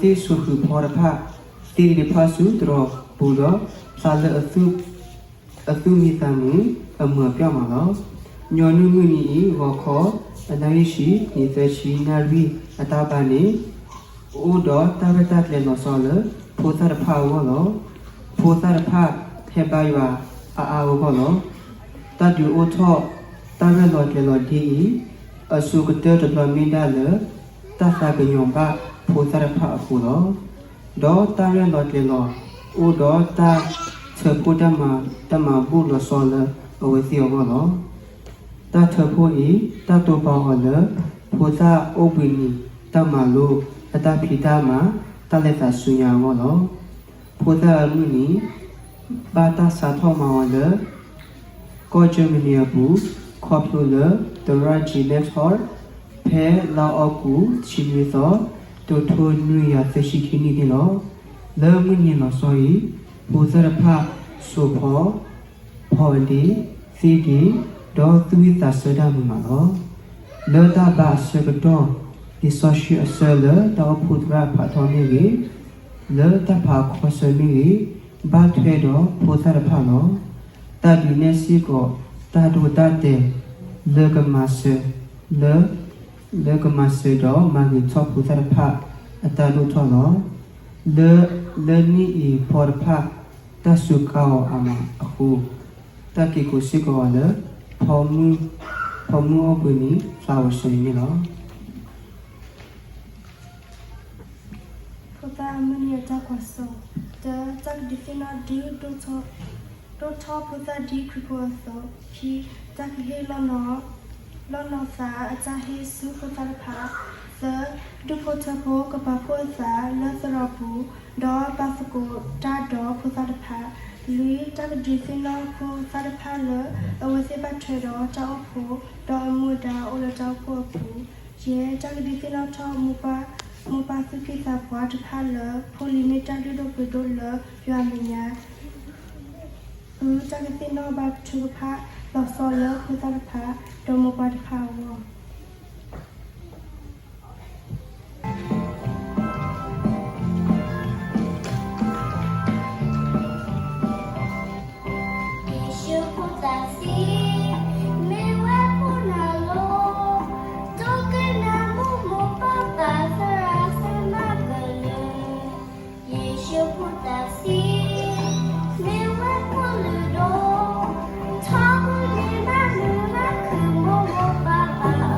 တၢ်ဆိၣ်ဃုာ်ဖီတဖၣ် သ့တဖၣ်ဆူသရိာ်ပူၤဒီး ဖျါလၢအသူၣ်မံသးမုာ်အမုာ်အပျီၢ်မးလီၤ. ညီနုၢ်မုၢ်နံၤအံၤ ဂီၤခီ အနၣ်ရံၣ်ဆံ နံၤသၢဆံနၣ်ရံၣ်အတၢ်ဘါန့ၣ် အိၣ်ဒီးတၢ်ရဲၣ်တၢ်ကျဲၤလီၤဆီလၢ ဖိသၣ်တဖၣ်အဂီၢ်လီၤ. ဖိသၣ်တဖၣ်ဟဲဘါယွၤအါအါဂီၢ်ဂီၢ်လီၤ. တၢ်ဒုးအိၣ်ထီၣ်တၢ်ရဲၣ်လီၤကျဲၤလီၤဒ်အံၤ အစိကတၢၢ်တဘျီမ့ၢ်ဒၣ်လၢ တၢ်သးကညီၤဘၣ်ဖိသၣ်တဖၣ်အဃိလီၤ. ဒီးတၢ်ရဲၣ်လီၤကျဲၤလီၤ အိၣ်ဒီးတၢ်ထၢဖှိၣ်တၢ်မၤဘူၣ်လီၤဆီလၢအဝဲသ့ၣ်အဂီၢ်လီၤ. တၢ်ထၢဖှိၣ်အံၤ တၢ်တိာ်ပာ်အီၤလၢ ဖိသၣ်အိၣ်ဘှံးနံၤတၢ်မၤလိ အတၢ်ဖံးတၢ်မၤ တၢ်လဲၤသးဆူညါအဂီၢ်လီၤ. ဖိသၣ်အမုၢ်နံၤ ဘၣ်တၢ်စးထီၣ်မၤအီၤလၢ ကီၢ်ကၠၢမနံၤအပူၤ ခီဖျိလၢ သရၣ် G Maxwell ဖဲလါအီကူး တဆံနွံသီ တထိနွံကယၤသၢဆံခံနံၣ်န့ၣ်လီၤ. လၢမုၢ်နံၤလီၤဆီအံၤ ဖိသၣ်တဖၣ် စိာ်ဖီ ဖီအဒ့ သ့ဒ့ ဒီးသူၣ်ဝံၣ်သးဆၢတၢ်မုာ်မးလီၤ. လၢတၢ်ဘါအဆၢကတီၢ် လံာ်စီဆှံအဆၢလၢတၢ်အိၣ်ဖှိၣ်သရၣ်ဖးထီမ့ၢ်ဂ့ၤ, လၢတၢ်ဖးအခီဆၢမ့ၢ်ဂ့ၤ, ဘၣ်ထွဲဒီးဖိသၣ်တဖၣ်လီၤ. တၢ်ဒုးနဲၣ်စ့ၢ်ကီး တၢ်ဒိတၢ်တဲာ် လၢကမၤစၢၤ လၢ လၢကမၤစၢၤဒီးမၤဂ့ၤထီၣ်ဖိသၣ်တဖၣ်အတၢ်ဒိၣ်ထီၣ်လီၤ. လၢ လၢနံၣ်အံၤဖီတဖၣ် တၢ်စူးကါအီၤအါမးအဃိ, တၢ်က့ၤကိးစ့ၢ်ကီးအီၤလၢ ဖီမုၢ် ဖီမုၢ်အိၣ်ဘှံးနံၤ ဖျါဝဲဆၢအံၤန့ၣ်လီၤ. ဖိသၣ်အမုၢ်နံၤအတၢ်ကွၢ်စိ, တၢ, တၢ်ကဒုးသ့ၣ်နီၣ်ဒုး ဒိၣ်ထီၣ်ဖိသၣ်ဒ်ခရံာ်ဖိအသိး, ခံ, တၢ်ကဟ့ၣ်လီၤနီၤ လီၤနီၤသးအတၢ်ဟ့ၣ်ဆူဖိသၣ်တဖၣ်, သၢ, ဒူၣ်ဖိထၢဖိကပာ်ဖှိၣ်အသးလၢသရိာ်ပူၤ, ဒီးပာ်သကိးတၢ်ဒီးဖိသၣ်တဖၣ်, လွံၢ်, တၢ်ကဒုးသ့ၣ်နီၣ်ဖိသၣ်တဖၣ်လၢ အဝဲသ့ၣ်ဘၣ်ထွဲဒီးတၢ်အိၣ်ဖှိၣ် ဒီးအမူအဒါအိၣ်လၢတၢ်အိၣ်ဖှိၣ်အပူၤ, ယဲၢ်, တၢ်ကဒုးသ့ၣ်နီၣ်ထီၣ် မိၢ်ပၢ်သူၣ်က့သးပှၢ်တဖၣ်လၢ ဖိလံၤမ့ၢ်တၢ်လုၢ်ဒိၣ်ပှ့ၤဒိၣ်လၢယွၤအမဲာ်ညါ, ဃု, တၢ်ကသ့ၣ်နီၣ်ဘၣ်ထုကဖၣ်လီၤဆီလၢဖိသၣ်တဖၣ် ဒီးမိၢ်ပၢ်တဖၣ်အဂီၢ်. ယ့ၣ်ၡူးဖိသၣ်ဆံး မ့ၢ်ဝဲဖိနၢ်လိၤ, တိကနၢ်မူမိၢ်ပၢ်ပၢ်သရၣ်သမါကလုာ်, ယ့ၣ်ၡူးဖိသၣ်ဆံး မ့ၢ်ဝဲဖိလုၢ်ဒိၣ်, ထီဘိန့ၢ်ဘၣ်မုာ်ဘၣ်ခုၣ်မိၢ်မိၢ်ပၢ်ပၢ်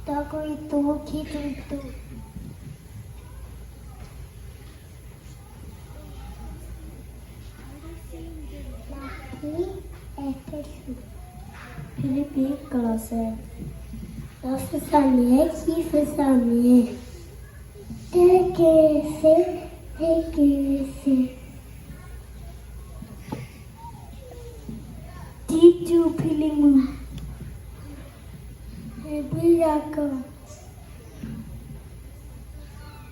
တၢကရံၣ်သူး ခံကရံၣ်သူး, မးသဲ, အ့းဖ့းစူး, ဖံလံးပံး, ကလီးစဲ, သၢသ့းစၤလနံ, ခံသ့းစၤလနံ, တက့ၢ်စ့, တက့ၢ်စ့, တံတူး, ဖံလံးမုၢ်, ဟ့းဘြံးယၤကီၢ်,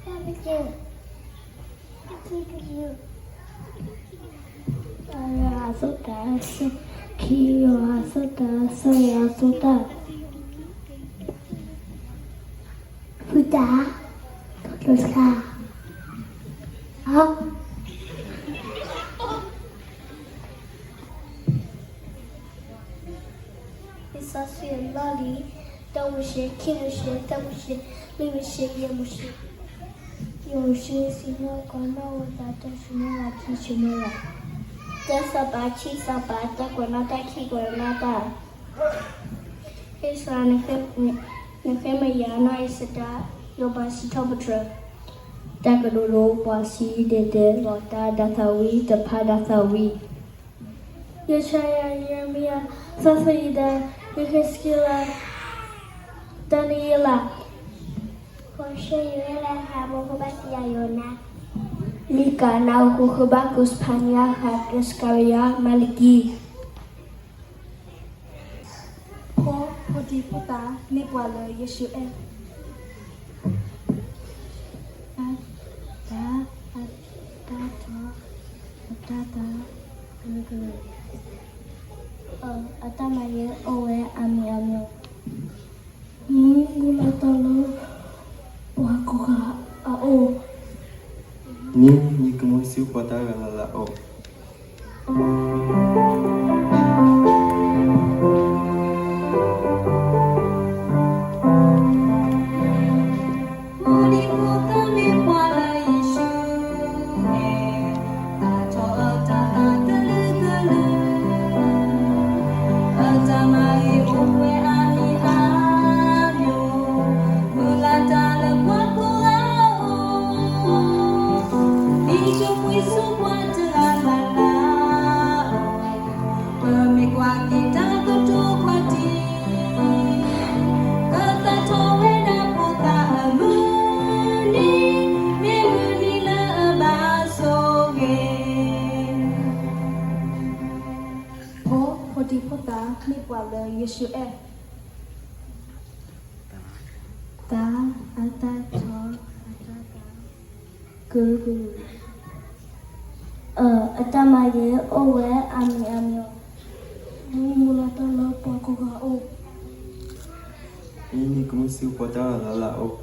တၢ်ပကဲ, တၢ်ပကဲ, အါယွၤအသိးတၢ်, ခံယွၤအသိးတၢ်, သၢယွၤအသိးတၢ်, ဖုတၢ်, တၢ်, အါ လံာ်စီဆှံအလီၢ်လံၤ, တၢမိၤၡ့, ခံမိၤၡ့, သၢမိၤၡ့, လွံၢ်မိၤၡ့, ယဲၢ်မိၤၡ့, ယဲၢ်မိၤၡ့, စံးနီၣ်ကီးနီၣ်ဝဲသး, တၢၡမူၤအ့လး, ခံၡမူၤအ့လး, တၢစီၤပၤ, ခံစီၤပၤ, တၢကွဲးနီၣ်တၢ်, ခံကွဲးနီၣ်တၢ်, ဟ့ၣ်စှၤ, နဃ့မယၤနီၢ်အ့စတၢၤ, ယိၤဘးစံးထီၣ်ပတြၢၤ, တၢ်ကဒိးလိာ်, ပှၤစံးဒဲးဒဲးလီၤ, တၢ်ဒၣ်သးဝံၣ်, တဖၣ်ဒၣ်သးဝံၣ်, ယၡါယၤ, ယရမံယၤ, စီၤစၤယံဒၤ, ယဃ့းစက့လး, ဒၤနံးယ့လး, ဃိးၡံယိၤအ့လး, ဟးဘိဃုဘၣ်စံယၤယိၤနါ, မံကၤ, နၣ်အူဃိဃုဘၣ်ကူး, စဖၤနံယၤ, ဃးကစကၤရယၤ, မၤလကံ. ဖိ, ဖိဒံဖိသၣ်, မ့ၢ်ပှၤလၢယ့ၣ်ၡူးအဲၣ်, အတၢ်, အတၢ်ထီၣ်, အတၢ်သီ, ကလုာ်ကလုာ်, အတၢ်မၤဂ့ၤအိၣ်ဝဲအါမံၤအါမျိၤ, မူမူလၢတၢ်လၢ ပှၤကိးဂၤအအိၣ်, မ့ၢ်ယကမူဆူပှၤတၢ်ဂၤလၢ်လၢ်အအိၣ်. ပမ့ၢ်ကွၢ်က့ၤတၢ်ကတိၤကွၢ်တံၢ်, ကသၣ်ထီၣ်ဝဲဒၣ်ဖိသၣ်အမုၢ်နံၤ, မ့ၢ်မုၢ်နံၤလၢအဘၣ်ဆိၣ်ဂ့ၤ. ဖိ, ဖိဒံဖိသၣ်, မ့ၢ်ပှၤလၢယ့ၣ်ၡူးအဲၣ်, တၢ်, အတၢ်ထီၣ်, အတၢ်သီ, ကလုာ်ကလုာ်, အတၢ်မၤဂ့ၤအိၣ်ဝဲအါမံၤအါမျိၤ, မူမူလၢတၢ်လၢပှၤကိးဂၤအအိၣ်, မ့ၢ်ယကမူဆူပှၤတၢ်ဂၤလၢ်လၢ်အအိၣ်.